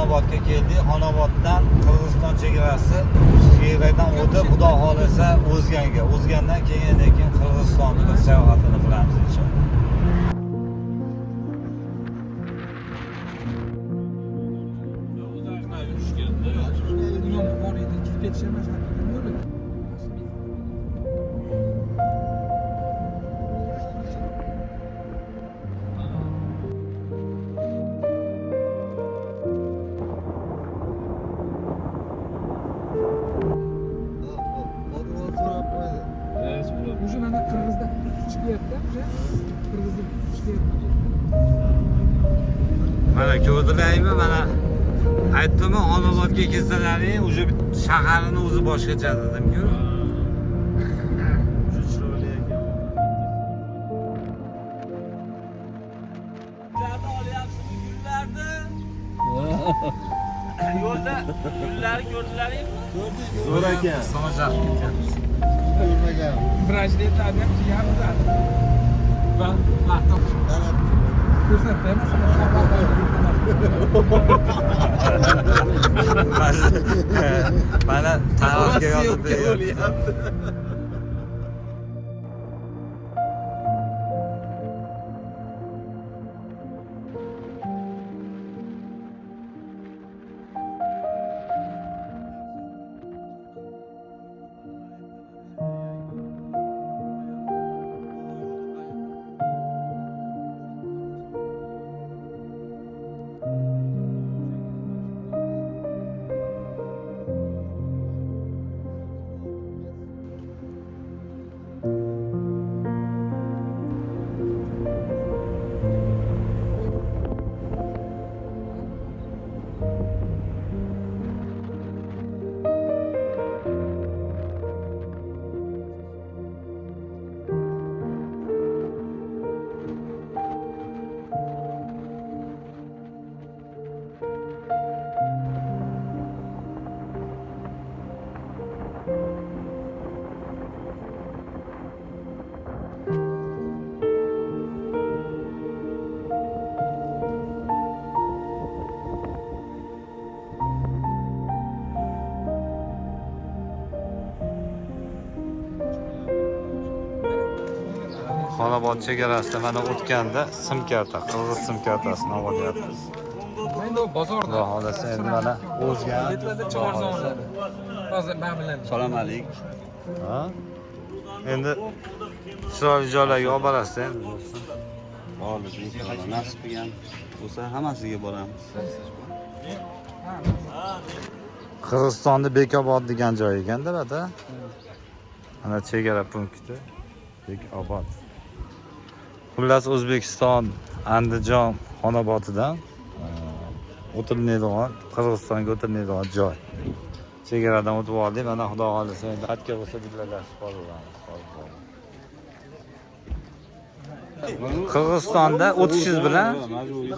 Xonobodga keldik. Xonoboddan Qirg'iziston chegarasi chegaradan o'tib, Xudo xohlasa O'zganga, O'zgandan keyin lekin Qirg'izistonni bir sayohatini qilamiz inshaalloh. Yomg'ir bor edi, chiqib ketish emas. Уже mana Qirg'izda chiqyapti, уже Qirg'izda chiqyapti. Mana ko'rdilarmi? Mana aytdimmi, Xonobodga kelsalaring, уже shaharini o'zi boshqacha dedim-ku. Shu chiroyli ekan. Olyapsizmi gullarni? Yo'lda gullarni ko'rdilaringmi? Zo'r ekan. Brajletlarni ham kiyamiz hali. Va vaqt ko'rsatdi, masalan, Mana tarixga yozib beryapti. Xonobod chegarasida mana o'tganda sim karta, qirg'iz sim kartasini olyapmiz. Endi u bozorda. Xudo xohlasa endi mana O'zgan. Betlarda chiqarsa oladi. Hozir men bilan. Salom alik. Ha? Endi chiroyli joylarga olib borasiz endi. Bormiz inshaalloh. Nasib qilgan bo'lsa hammasiga boramiz. Qirg'izistonda Bekobod degan joy ekanda, bata. Mana chegara punkti Bekobod. Xullas O'zbekiston Andijon Xonobodidan o'tilinadigan, Qirg'izistonga o'tilinadigan joy. Chegaradan o'tib oldik. Mana Xudo xohlasa endi xatga bo'lsa billalashib qolaveramiz. Qirg'izistonda o'tishingiz bilan Majburiy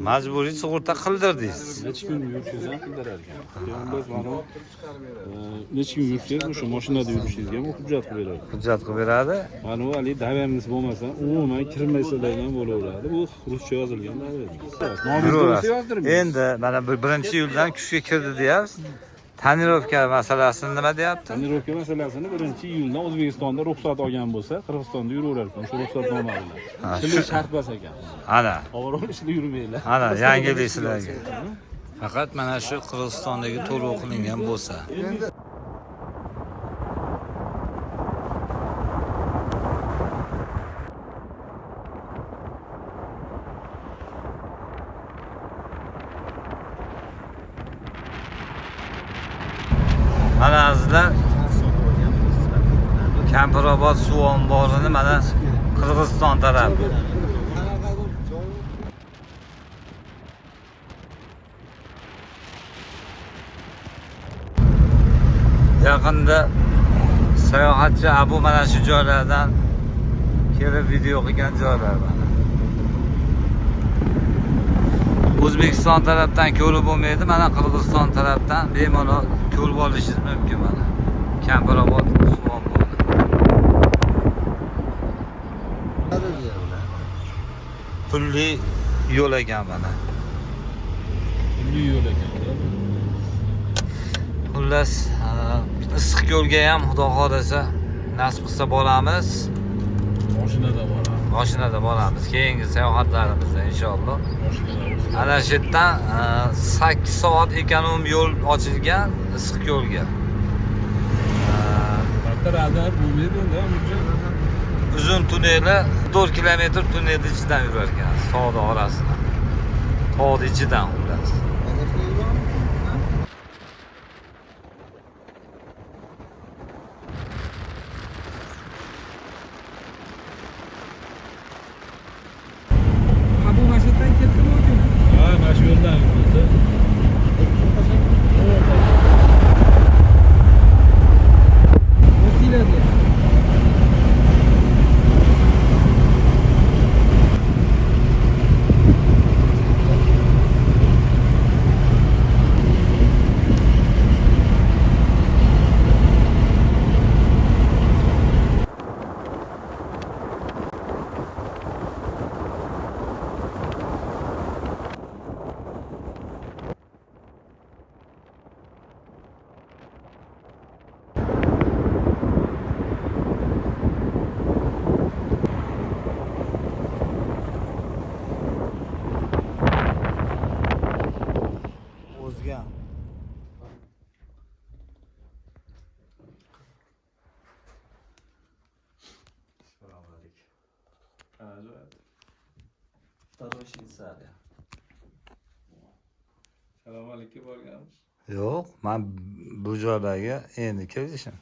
majburiy sug'urta qildirdingiz. Necha kun yurishingiz ham qildirar ekan. Biz mana necha kun yursangiz o'sha mashinada yurishingizga ham hujjat qilib beradi. Hujjat qilib beradi. Mana bu haligi доверенность bo'lmasa umuman kirmaysalar ham bo'laveradi. Bu ruscha yozilgan доверенность. Nomingizda bo'lsa Yuraverasiz. yozdirmaysiz. Endi mana bir 1-iyuldan kuchga kirdi deyapsiz. Tonirovka masalasini nima deyapti? Tonirovka masalasini 1-iyuldan O'zbekistonda ruxsat olgan bo'lsa, Qirg'izistonda yuraverar ekan o'sha ruxsatnoma bilan. Ha, Shunday shart bas ekan. Ana, Overall ishda yurmanglar. ana yangilik sizlarga. Faqat mana shu Qirg'izistondagi to'lov qilingan bo'lsa. Mana azizlar, Kampirobod suv omborini mana Qirg'iziston tarafi. Yaqinda sayohatchi Abu mana shu joylardan kelib video qilgan joylar mana. O'zbekiston tarafdan ko'rib bo'lmaydi, mana Qirg'iziston tarafdan bemalol ko'rib olishingiz mumkin mana. Kampirobod suv ombori. Pulli yo'l ekan mana. Pulli yo'l. Xullas, Issiqko'lga ham Xudo xohlasa nasib qilsa boramiz. Mashinada boramiz. Mashinada boramiz keyingi sayohatlarimizda inshaalloh. Mashinada o'zgan. Ana shu yerdan 8 soat ekonom yo'l ochilgan Issiqko'lga. Bitta radar bo'lmaydi endi Amirjon. Uzun tuneli 4 kilometr tunnelni ichidan yurar ekan, tog'ni orasidan. Tog'ni ichidan xullas. Ha, bu mana shu yerdan ketdimi u kun? Ha, mana shu yo'ldan yurdi. O'tinglar deyapti. O'zgan. Второй Швейцария. Salom alaykum borganmiz. Yo'q, men bu joylarga endi kelishim.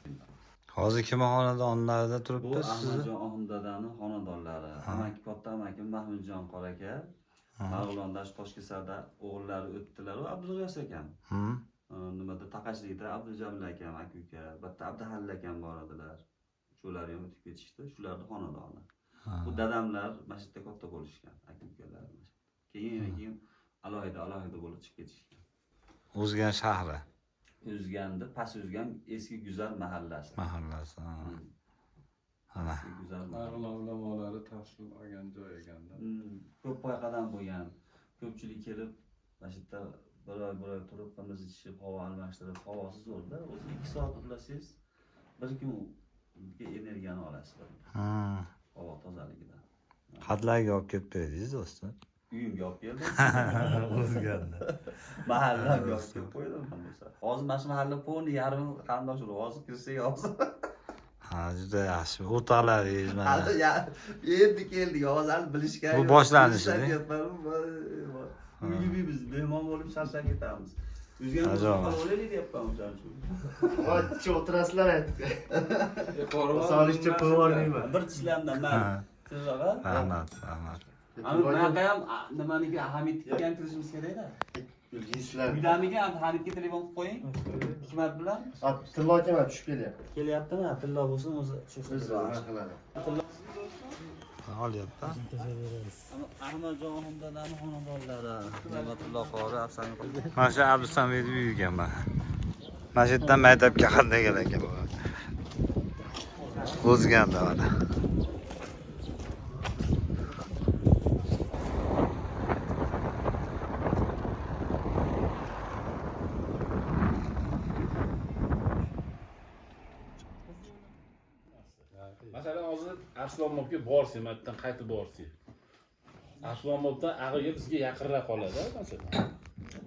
Hozir kim xonadonlarida Bu turibmiz sizni? Ahmadjon Oxun dadani xonadonlari. Amaki katta amakim Mahmudjon qora aka. Marg'ilonda shu Toshkesarda o'g'illari o'tdilar. U Abdug'iyos akam. Nimada Taqashlikda Abdujamil akam, aka uka, bitta Abduhalil akam bor edilar. Shular ham o'tib ketishdi. Shularni xonadoni. Bu dadamlar mana shu yerda katta bo'lishgan, aka ukalar. Mana shu yerda. Keyin alohida alohida bo'lib chiqib ketishgan. O'zgan shahri O'zganda, past O'zgan eski guzar mahallasi. mahallasi. Ha. Ana. Eski guzar mahallasi. Marg'ilon ulamolari tahsil olgan joy ekanda. Ko'p payqadam bo'lgan. Ko'pchilik kelib mana shu yerda bir oy bir oy turib qimiz ichishib, havo almashtirib, havosi zo'rda. O'zi 2 soat uxlasangiz bir kunga energiyani olasiz. Havo tozaligidan. Qatlarga olib kelib berdingiz do'stim. Uyimga olib keldim. O'zganda. Mahallamga olib kelib qo'ydim ham bo'lsa. Hozir mana shu mahalla polni yarmi qarindosh urug'. Hozir kirsak hozir. Ha, juda yaxshi. O'rtoqlaringiz mana. Hali endi keldik, hozir hali bilishgan. Bu boshlanishi, Aytyapman, uyga biz mehmon bo'lib charchab ketamiz. O'zgan Ajoyib. olaylik deyapman o'shaning uchun. Voy, o'tirasizlar aytib. Solishcha pul olmayman. Bir tishlamdan man. Tilloga. Rahmat, rahmat. Ana bunaqa ham nimaniki Hamidga ham kirishimiz kerak-da. Bilgiysizlar. Uydamiki Hamidga telefon qilib qo'ying. Hikmat bilan. Tillo aka mana tushib kelyapti. Kelyaptimi? Tillo bo'lsin o'zi. O'zi nima qiladi? Olyapti. Ahmadjon Oxundadani xonadonlari. Ne'matullo qori, Afsani Mana shu Abdusamid uyi ekan mana. Mana shu yerdan maktabga qatnagan ekan. O'zganda mana. Masalan, hozir Arslonbobga borsak, Maddan qaytib borsak. Arslonbobdan ag'iga bizga yaqinroq qoladi, masalan.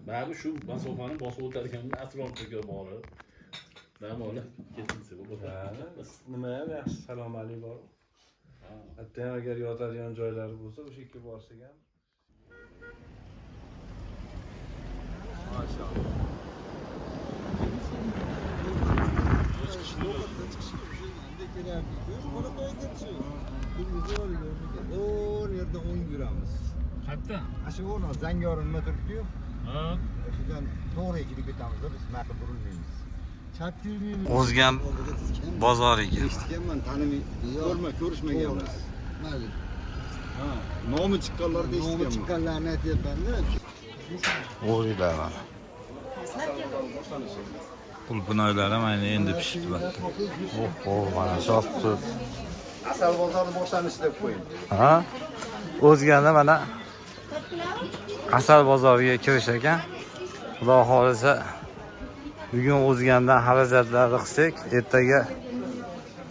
Baribir shu masofani bosib o'tadigan Arslonbobga borib, dam olib ketilsa bo'ladi. Nima ham yaxshi, salom alik bor. Hatto ham agar yotadigan joylari bo'lsa, o'sha yerga borsak ham. O'r yerda o'ng yuramiz. Qayerdan? Ana shu o'rni Zangiyor nima turibdi-yu, Ha, o'shadan to'g'ri kirib ketamizda, biz bunaqa burilmaymiz. Chapga yurmaymiz. O'zgan bozor ekan. Eshitganman, tanimay, ko'rma, ko'rishmaganmiz. Mayli. Ha, nomi chiqqanlarni Nomi eshitganman. chiqqanlarni aytyapman-da. O'g'rilar mana. Qulpinoylari mana endi pishibdi. Oh, mana shopdi. Asal bozori boshlanishi deb qo'ying. Ha? O'zganda mana asal bozoriga kirish ekan. Xudo xohlasa Bugun O'zgandan xarajatlarni qilsak, ertaga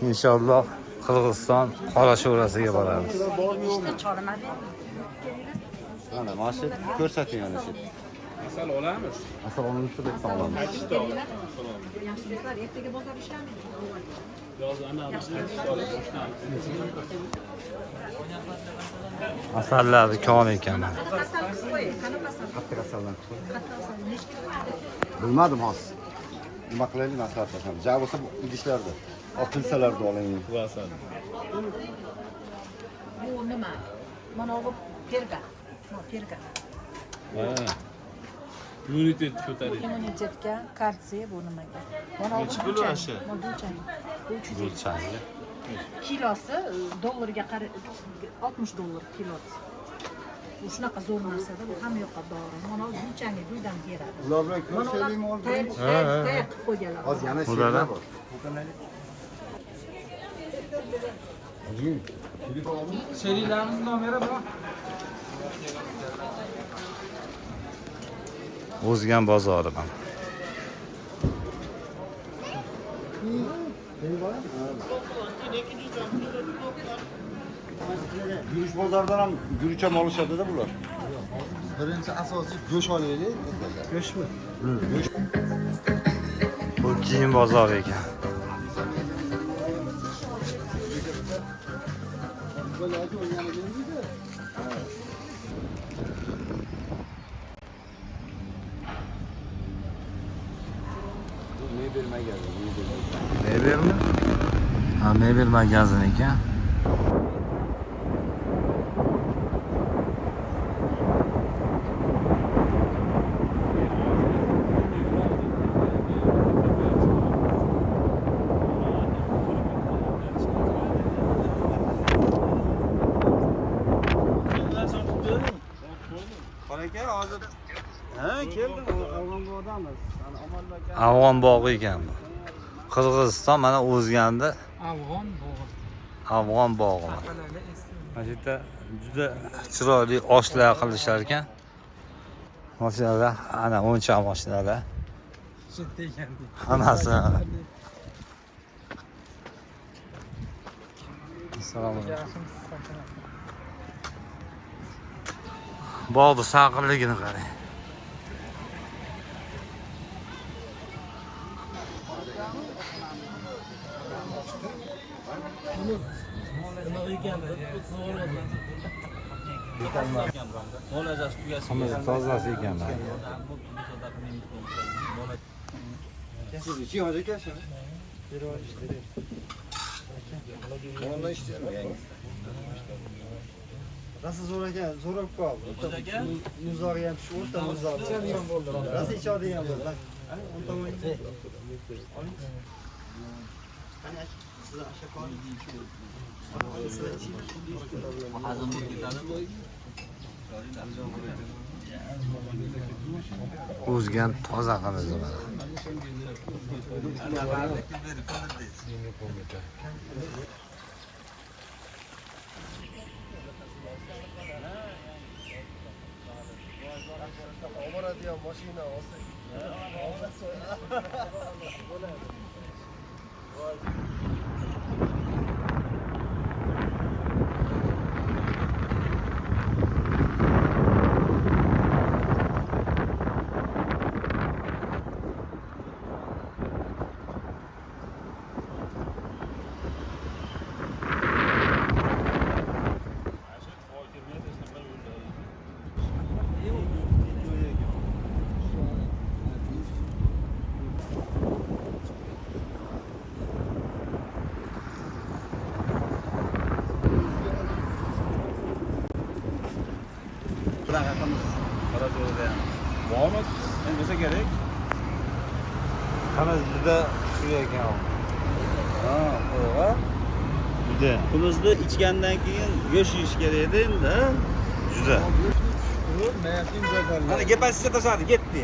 inshaalloh Qirg'iziston Qorasho'rasiga boramiz. Mana mana shu ko'rsating ana shu. Asal olamiz. Asal olamiz, deb olamiz. Qaytishda olamiz. Yaxshimisizlar, ertaga bozor ishlamaydi. Yoz ana qaytishda olamiz. Boshdan. Asallari kon ekan. Qanaqa asal qilib qo'ying? Qanaqa asal? Qattiq asaldan qilib. Qattiq asal nechi kilo? Bilmadim hozir. Nima qilaylik maslahatlashamiz. Ja bo'lsa bu idishlarda, otilsalarda oling. Bu asal. Bu nima? Mana bu perga. Bu perga. Ha. Immunitet ko'tarish. Immunitetga, kalsiy bu nimaga? Mana bu Nechi pul o'sha? Bu gulchang. Bu 350. Gulchang. Kilosi dollarga qara 60 dollar kilosi. Bu shunaqa zo'r narsada, bu hamma yoqqa dori. Mana bu gulchangni guldan beradi. Ular bilan Mana ular ko'rishaylikmi hozir? tayyor qilib qo'yganlar. Hozir yana Ular she'rlar bor. Sheriklarimiz nomeri bor. O'zgan bozori mana. Guruch bozoridan ham guruch ham olishadi-da bular. Birinchi asosiy go'sht olaylik. Go'shtmi? Bu kiyim bozori ekan. Bu mebel magazin, mebel. Mebelmi? Ha, mebel magazin ekan. Qora aka hozir ha keldim Afg'onbodamiz. Ana Omonlo aka. Afg'on bog'i ekan bu. Qirg'iziston mana O'zganda Afg'on bog'i. Afg'on bog'i. Mana Qalarga eski. shu yerda juda chiroyli oshlar qilishar ekan. Mashinalar, ana o'ncha mashinalar. Chetda ekan deydi. Hammasi. Assalomu alaykum. Yaxshimisiz? Bog'ni salqinligini qarang. Hammasi tozasi ekan mana. Siz iching hoji aka shuni. Ondan ichdim yangi. Rosa zo'r ekan, zo'r bo'lib qoldi. Muzog'i ham tushib, o'rta muzog'i. Ichadigan bo'ldi. Rosa ichadigan bo'ldi. Qani, o'ng tomonga. Oling. Qani, aka, siz asha qoling. Hazm bo'lib ketadi. O'zgan toza qiladi mana. Oboradigan mashina olsak. Bunaqa qilamiz. Qorajo'rada ham. Bormi? Endi bo'lsa kerak. Qimiz juda kuchli ekan. Ha, qo'yig'a. Juda. Qimizni ichgandan keyin go'sht yeyish kerak edi endi. Ha? Juda. Mana gepasizcha tashladi, ketdi.